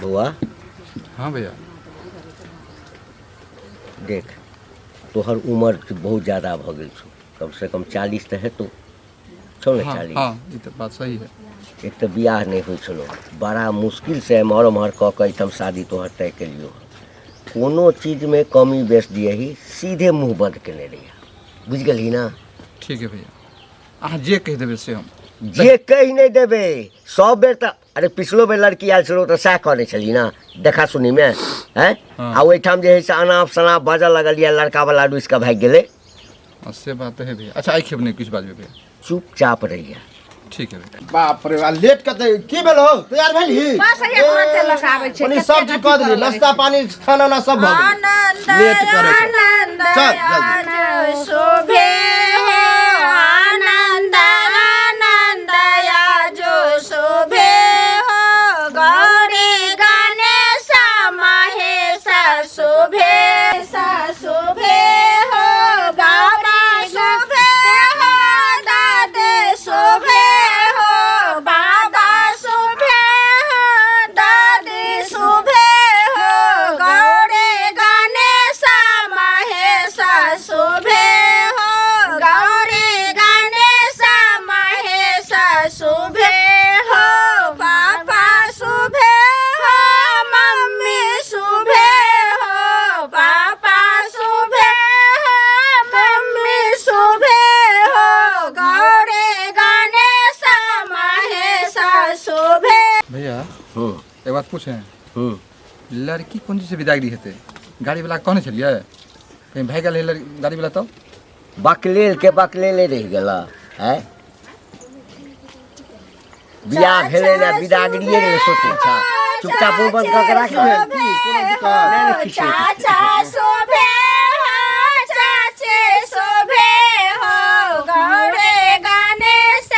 बौआ। हाँ भैया। देख, तोहर उम्र बहुत ज्यादा भऽ गेल छौ, कमसँ कम 40 तऽ हेतौ छौ ने? हाँ। 40। हाँ, ई तऽ बात सही है। एक तऽ बियाह नहि होइ छलौ, बड़ा मुश्किलसँ एम्हर ओम्हर कऽ कऽ एहिठाम शादी तोहर तय केलियौ हँ। कोनो चीजमे कमी बेस दियही, सीधे मुँह बन्द केने रहिया, बुझि गेलही ने? ठीक है भैया, अहाँ जे कहि देबै से हम जे कहि नहि देबै सब बेर तऽ। अरे, पिछलो बेर लड़की आयल छलौ तऽ सएह कहने छली ने देखा सुनीमे आँय? हाँ। आ ओहिठाम जे है से अनाप शनाप बाजऽ लगल यऽ, लड़कावला रुसि कऽ भागि गेलै। हाँ, से बात तऽ है भैया। अच्छा, आइ खेब नहि किछु बाजबै भैया। चुपचाप रहिया। ठीक है भैया। बाप रे बा, लेट कते की भेल हो? तैयार भेलही? बस हैया, तुरंते लऽ कऽ आबै छै। ओनी कते सब चीज अथी कऽ देली, करऽ लगै नाश्ता छै। पानी खाना उना सब भऽ गेलै। आनंद लेट करै छै। आनंद चल, जल्दी। आज शोभे हो, आनंद आनंद आज शोभे हो, गौरी गणेश महेश शोभे, शोभे हो, बाबा शोभे हो, दादे शोभे हो, बाबा शोभे हो, दादी शोभे हो, गौरी गणेश महेश शोभे हो, गौरी गणेश महेश शोभे हो, पापा शोभे हो, मम्मी शोभे हो, पापा शोभे हो, मम्मी शोभे हो, गौरी गणेश महेश शोभे। भैया। हूँ। एक बात पूछे? हूँ। लड़की कोन चीज से विदागरी हेतै? गाड़ी वाला कहने छलियै, कहीं भागि गेल है गाड़ी वाला तऽ? बकलेल के बकलेले रहि गेल। आँय, बियाह भेलै ने, बिदागरिए गेलै सोचै छ। चुपचाप मुँह बंद कऽ के राख। की भेल? की कोनो दिक्कत? नहि, नहि, किछु नहि, किछु नहि। चाचा शोभे हो, चाचे शोभे हो, गौरे गणेश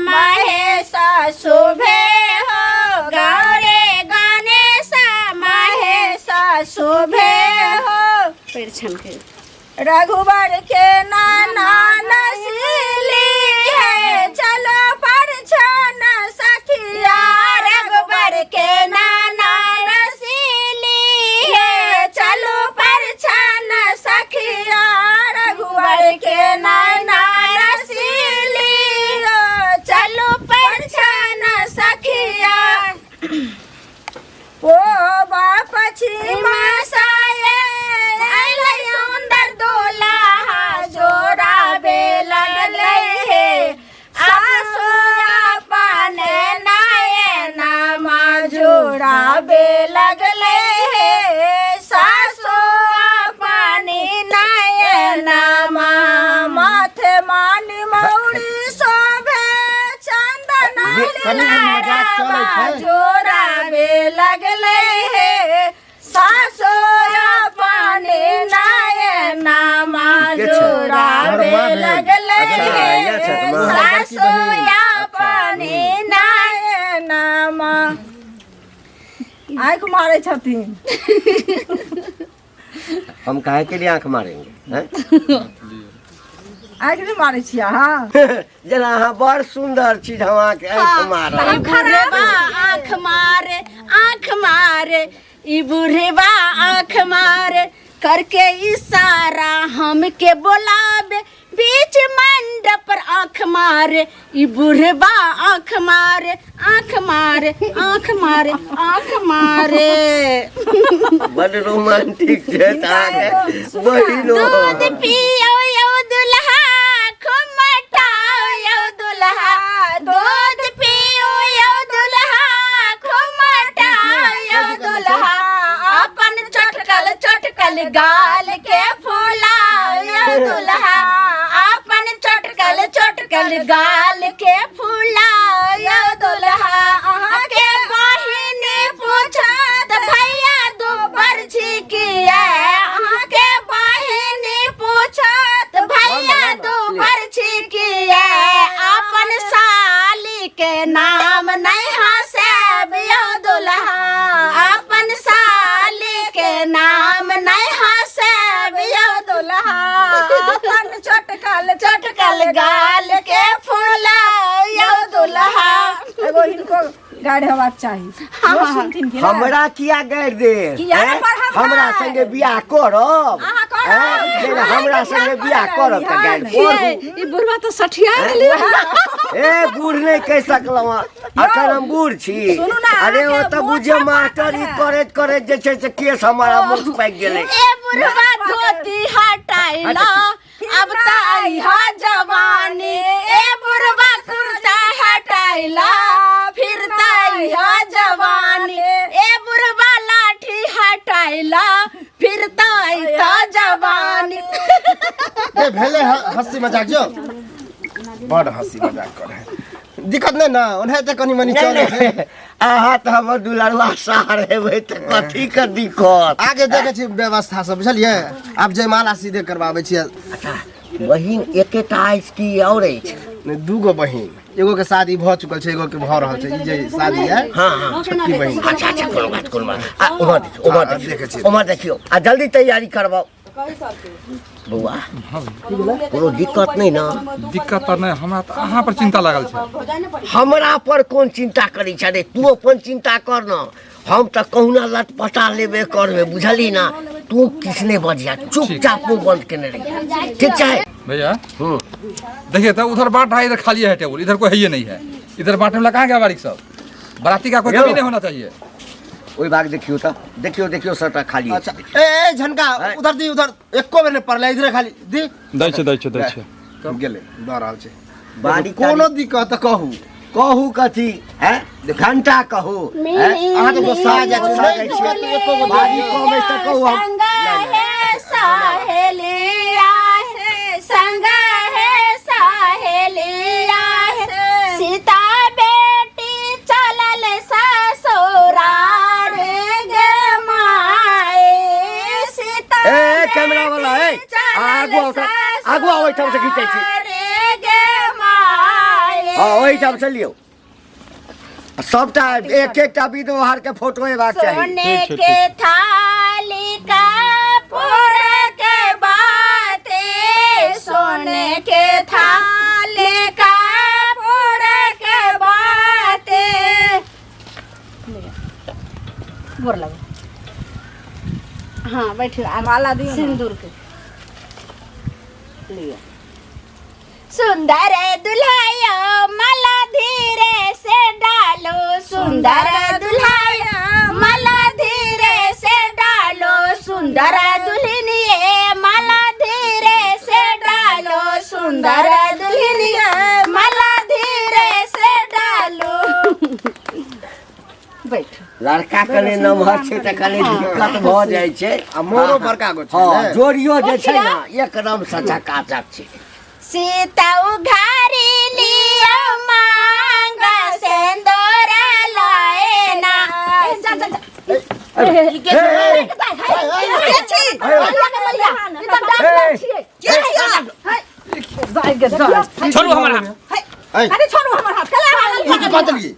महेश शोभे हो, गौरे गणेश महेश शोभे हो। परिछन के रघुवर के नाना नसीली है, चलो परछन सखिया, रघुवर के नाना नसीली है, चलो परछन सखिया, रघुवर के नाना नसीली हो, चलो परछन सखिया। ओ बाप छिमा साये अइलै सुन्दर दुल्हा, जोड़ाबे लगलै हे, सासु अपन नयनमा जोड़ाबे लगलै हे, सासु अपन नयनमा, माथे मानी मौरी शोभे चंदन कनि कनि मजाक चलै छै। जोड़ाबे लगलै हे, सासु अपन नयनमा के छै? जोड़ाबे हमर माँ भेल। लगलै अच्छा, हे, इएह छथि माँ। सासु अपन नयनमा। आँखि मारै छथिन। हम काहे के लिए आंख मारेंगे, हैं? आँखि नहि मारै छियै अहाँ? जेना अहाँ बड़ सुंदर छी, हम अहाँके आंखि मारब? ई बुढ़वा आँख मारे, आँख मारे, ई बुढ़वा आँख मारे, करके इशारा हमके बोलावे, बीच मंडप पर आँख मारे, ई बुढ़वा आँख मारे, आँख मारे, आँख मारे, आँख मारे। बड रोमांटिक छै तऽ अहाँके बहिनो। दूध पियो यौ दुल्हा, खूब मटाओ यौ दुल्हा, दूध पियो यौ दुल्हा, खूब मटाओ यौ दुल्हा, अपन चटकल चटकल गाल के फुलाओ यौ दुल्हा, अपन चटकल चटकल गाल के फुलाओ यौ दुल्हा। अहाँके बहिनी पूछत, भैया दूबर छिकिया, अहाँके बहिनी पूछत, भैया दूबर छिकिया, अपन साली के नाम नहीं हंसेब यौ दुल्हा, अपन साली के नाम नहीं हंसेब यौ दुल्हा, अपन चटकल चटकल गाल के फुलाओ यौ दुल्हा। एगो हिनको गाड़ी हेबाक चाही। हाँ, हाँ। सुनथिन कि नहि? हमरा किया गारि दे? किया हैं? पढ़ब हमरा गारि? संगे बियाह करब, अहाँ करब। हैं? जेना हमरा संगे बियाह करब तऽ गारि पढ़ू। ये ई बुढ़वा तऽ सठिया गेलै। ए बूढ़ नहि कहि सकलहुँ हँ। अखन हम बूढ़ छी। सुनू ना, अरे ओ अहाँके तऽ मोछ बुझियौ पाकल मास्टर ई है। करैत करैत जे छै से केस हमारा मुख पाकि गेलै। ए बुढ़वा धोती हटाइला, अब त अइहा जवानी। ए बुढ़वा कुर्ता हटाइला, फिर त अइहा जवानी। ए बुढ़वा लाठी हटाइला, फिर त अइता जवानी। ए भेलै हँसी मजाक, जो बड़ हँसी मजाक करे, दिक्कत नहि ने? ओनाहिते कनि मनि नहि, चलै छै। नहि, अहाँ तऽ हमर दुलरवा सार हेबै तऽ कथी के दिक्कत? आगे देखै छी व्यवस्था सब, बुझलियै? आब जयमाला सीधे करबाबै छियै। अच्छा, बहिन एकेटा अछि कि आओर अछि? नहि, दूगो बहिन, एगो के शादी भऽ चुकल छै, एगो के भऽ रहल छै। ई जे शादी है हाँ हाँ छोटकी बहिन। अच्छा अच्छा, कोनो बात, कोनो बात। आ उम्हर देखियौ, उम्हर हाँ, देखियौ, देखै छियै। उम्हर देखियौ आ जल्दी तैयारी करबाउ। बौआ, कोनो दिक्कत नहि ने? दिक्कत तऽ नहि, हमरा तऽ अहाँ पर चिंता लागल छै। हमरा पर कोन चिंता करै छै रे? तू अपन चिंता कर न, हम तऽ कहुना लटपटा लेबे करबै, बुझली ना? तू किछु नहि बजिया, चुपचाप मुँह बंद केने रहिया, ठीक छै? भैया देखिए तो उधर बांट रहा है, इधर खाली है टेबुल, इधर कोई है ही नहीं है। इधर बांटने वाला कहाँ गया? बारीक सब बराती का कोई यो। कमी नहीं होना चाहिए। ओहि भाग देखियौ तऽ, देखियौ देखियौ, सबटा खाली अछि। अच्छा, ए ए झनका उधर दी, उधर एको बेर नहि पड़लै, इधरे खाली दी। दै छै, दै छै, दै छै। गेलै, दऽ रहल छै। बारी कोनो दिक्कत तऽ कहू। कहू कथी हैं? घंटा कहू हैं? अहाँ तऽ गोस्सा जाइ छै। नहि दिक्कत तऽ एको गो बारी कम अछि तऽ कहू हम। संग हे सहेलिया हे, संग हे सहेलिया हे, सीता बेटी चलल ससुरार गे माए, सीता ए, कैमरा वाला, ए, बेटी चलल आगू आउ तऽ, आगू आउ, ओहिठाम से घीचै छी। ससुरार गे माए। हँ, ओहिठाम से लियौ सबटा, एक एकटा विध व्यवहार के फोटो एबाक चाही। सोने ठीक छै, के थाली का पुर के बाते, सोने के थाली का पुर के बाते। गोर लगो। हाँ, बैठियो। आब माला दियौ ने। सिंदूर के लियो। सुंदर दुल्हायो माला धीरे से डालो, सुंदर दुल्हायो माला धीरे से डालो, सुंदर दुल्हनिए माला धीरे से डालो, सुंदर दुल्हनिए माला धीरे से डालो। बैठो। लड़का कने नमहर छै तऽ कने दिक्कत भऽ जाइ छै। आ मोरो बड़का गो छै हँ ने। जोड़ियो जे छै ने एकदम से झकाझक छै। सीता उघारी लियो मांग सिंदूर लाए ना। जा जा जा। ए, ए, छोड़ू हमरा। ऐ, अरे छोड़ू हमर हाथ, कला ई की कऽ देलियै?